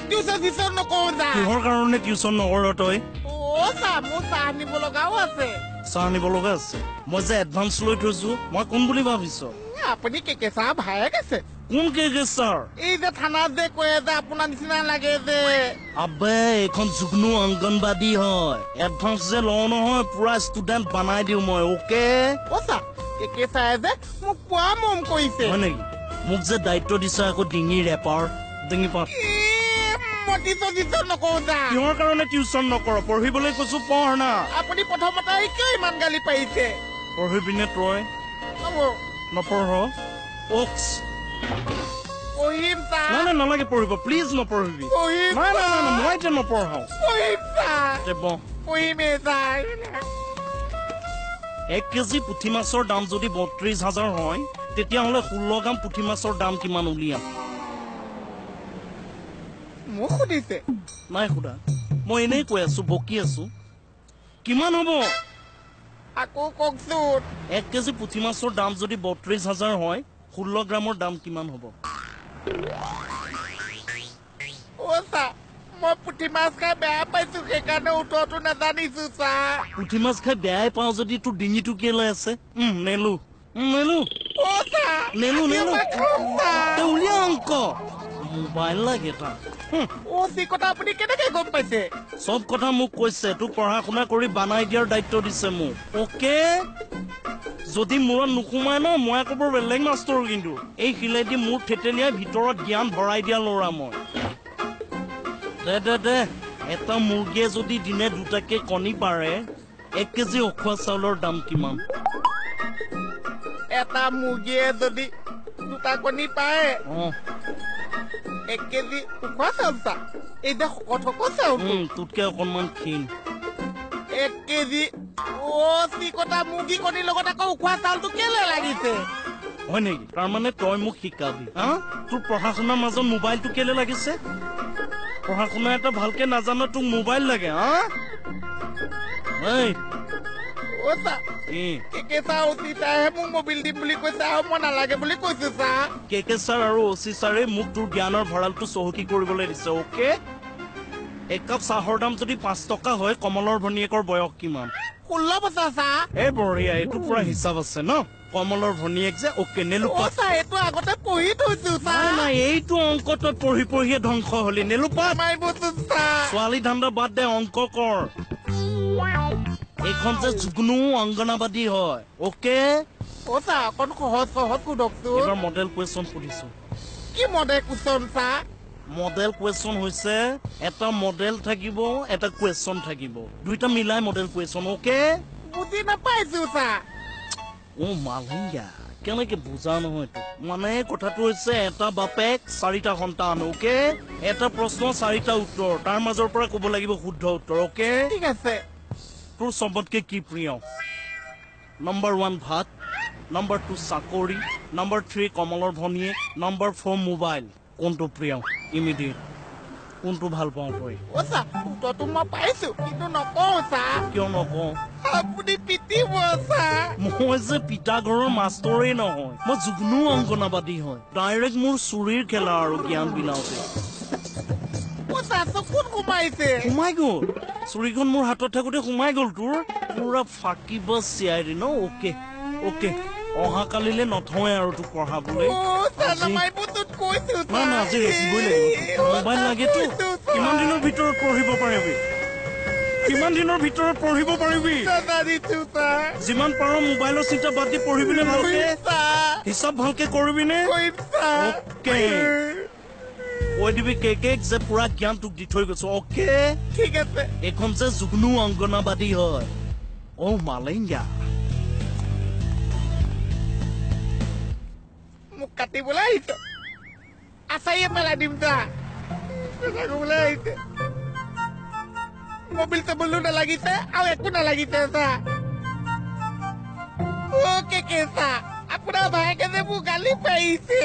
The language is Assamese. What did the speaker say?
টিউচন চিউচন নকৰো যা। কিহৰ কাৰণে টিউচন নকৰ তই? অ ছাৰ, মোৰ চাহ আনিব লগাও আছে। চাহ আনিব লগা আছে? মই যে এডভান্স লৈ থৈছো, মই কোন বুলি ভাবিছ? আপুনি কে কে ছাৰ ভায়েক আছে। কোন কে কে ছাৰ? এই যে থানাত যে কয় যে আপোনাৰ নিচিনা লাগে যে। আবে এইখন জুগনু অংগনবাদী হয়। এডভান্স যে লওঁ নহয়, পুৰা ষ্টুডেণ্ট বনাই দিওঁ মই, অ'কে? অ ছাৰ, কে কে ছাৰে যে মোক পুৰা মৰম কৰিছে। হয় নেকি? মোক যে দায়িত্ব দিছে আকৌ ডিঙি ৰেপাৰ, ডিঙি পাত। মই টিউচন চিউচন নকৰো যা। কিহৰ কাৰণে টিউচন নকৰ? পঢ়িবলৈ কৈছো, পঢ় না। আপুনি প্ৰথমতে কিয় ইমান গালি পাৰিছে? পঢ়িবিনে তই? নপঢ়? অক্স পঢ়িম ছাৰ। নাই নাই, নালাগে পঢ়িব, প্লিজ নপঢ়িবি। পঢ়িম। নাই নাই নাই, মই এতিয়া নপঢ়াওঁ। পঢ়িম ছাৰ। পঢ়িমেই ছাৰ। 1 কেজি পুঠি মাছৰ দাম যদি 32,000 হয়, তেতিয়াহ'লে 16 গ্ৰাম পুঠি মাছৰ দাম কিমান উলিয়াম? মোক সুধিছে? নাই সোধা, মই এনেই কৈ আছো, বকি আছো। কিমান হ'ব? আকৌ কওকচোন। 1 কেজি পুঠি মাছৰ দাম যদি 32,000 হয়, 16 গ্ৰামৰ দাম কিমান হ'ব? অ ছাৰ, মই পুঠি মাছ খাই বেয়া পাইছো, সেইকাৰণে উত্তৰটো নাজানিছো ছাৰ। পুঠি মাছ খাই বেয়াই পাওঁ যদি তোৰ ডিঙিটো কেলৈ আছে? নেলো নেলো নেলো নেলো, উলিয়া অংক। মোবাইল লাগে তাক। অ কথা আপুনি কেনেকে গম পাইছে? চব কথা মোক কৈছে, তোক পঢ়া শুনা কৰি বানাই দিয়াৰ দায়িত্ব দিছে মোক, অ'কে? যদি মূৰত নোসোমাই ন, মই আকৌ বৰ বেলেগ মাষ্টৰ কিন্তু। এই শিলেদি মূৰ থেতেলিয়াই ভিতৰত জ্ঞান ভৰাই দিয়া ল'ৰা মই। দে দে দে, এটা মুৰ্গীয়ে যদি দিনে দুটাকে কণী পাৰে, 1 কেজি উখোৱা চাউলৰ দাম কিমান? এটা মুৰ্গীয়ে যদি দুটা কণী পাৰে, 1 কেজি উখোৱা চাউল চা, এই যে শকত শকত চাউল, তোতকে অকণমান ক্ষীণ। 1 কেজি অ চিকটা মুৰ্গী কণীৰ লগত আকৌ উখোৱা চাউলটো কেলে লাগিছে? হয় নেকি? তাৰমানে তই মোক শিকাবি? হা, তোৰ পঢ়া শুনাৰ মাজত মোবাইলটো কেলে লাগিছে? পঢ়া শুনা এটা ভালকে নাজান, তোক মোবাইল লাগে? হা, অ ছাৰ, কে কে ছাৰ অচি ছাৰহে মোক মোবাইল দিম বুলি কৈছে, আৰু মই নালাগে বুলি কৈছো ছাৰ। কে কে ছাৰ আৰু অচি ছাৰে মোক তোৰ জ্ঞানৰ ভঁৰালটো চহকী কৰিবলৈ দিছে, অ'কে? 1 কাপ চাহৰ দাম যদি 5 টকা হয়, কমলৰ ভনীয়েকৰ বয়স কিমান? 16 বছৰ ছাৰ। এই বঢ়িয়া, এইটো পুৰা হিচাপ আছে ন? কমলৰ ভনীয়েক যে, অ'কে নেলোপাত। ছাৰ, এইটো আগতে পঢ়ি থৈছো ছাৰ। নাই নাই, এইটো অংক তই পঢ়ি পঢ়িয়ে ধ্বংস হলি। নেলোপাত। ছোৱালী ধান্দা বাদ দে, অংক কৰ। এইখন যে জুগনু অংগনাবাদী হয়, অ'কে? অ ছাৰ, অকণ সহজ সহজ সোধকচোন। এইবাৰ মডেল কুৱেশ্যন সুধিছো। কি model question sir? Model question হৈছে এটা মডেল থাকিব, এটা কুৱেশ্যন থাকিব, দুইটা মিলাই মডেল কুৱেশ্যন, অ'কে? বুজি নাপাইছো ছাৰ। অ মালেংগা, কেনেকে বুজা নহয় তোক? মানে কথাটো হৈছে এটা বাপেক 4টা সন্তান, অ'কে? এটা প্ৰশ্ন 4টা উত্তৰ, তাৰ মাজৰ পৰা ক'ব লাগিব শুদ্ধ উত্তৰ, অ'কে? ঠিক আছে। তোৰ চবতকে কি প্ৰিয়? নম্বৰ 1 ভাত, নম্বৰ 2 চাকৰি, নম্বৰ 3 কমলৰ ভনীয়েক, নম্বৰ 4 মোবাইল। কোনটো প্ৰিয়? ইমিডিয়েট কোনটো ভাল পাওঁ তই? অ ছাৰ, উত্তৰটো মই পাইছো, কিন্তু নকওঁ ছাৰ। কিয় নকওঁ? আপুনি পিটিব ছাৰ। মই যে পিতা ঘৰৰ মাষ্টৰেই নহয়, মই জুগনু অংগনাবাদী হয়। ডাইৰেক্ট মোৰ চুৰিৰ খেলা আৰু জ্ঞান বিলাওতে। অ ছাৰ, চকুত সোমাইছে। সোমাই গ'ল, চুৰিখন মোৰ হাতত থাকোতে সোমাই গ'ল। তোৰ পুৰা ফাঁকিব চিয়াই ন? অ'কে অ'কে, অহাকালিলে নথওঁৱে আৰু তোক পঢ়াবলৈ। নাই নাই, আজি ৰেচিবই লাগিব। মোবাইল লাগেতো। কিমান দিনৰ ভিতৰত পঢ়িব পাৰিবি? কিমান দিনৰ ভিতৰত পঢ়িব পাৰিবি? যিমান পাৰ মোবাইলৰ চিন্তা বাদ দি পঢ়িবিনে ভালকে? হিচাপ ভালকে কৰিবিনে? অ'কে, কৈ দিবি কে কেক যে পুৰা জ্ঞান তোক দি থৈ গৈছো, অ'কে? ঠিক আছে। এইখন যে জুগনু অংগনাবাদী হয়। অ মালেংগা, মোক কাটিবলৈ আহিছ? আচাৰিয়ে পেলাই দিম যা। কৰিবলৈ আহিছে, মবিল চবিলো নালাগিছে আৰু একো নালাগিছে চা। অ কে কে চা, আপোনাৰ ভায়েকে যে মোক গালি পাৰিছে।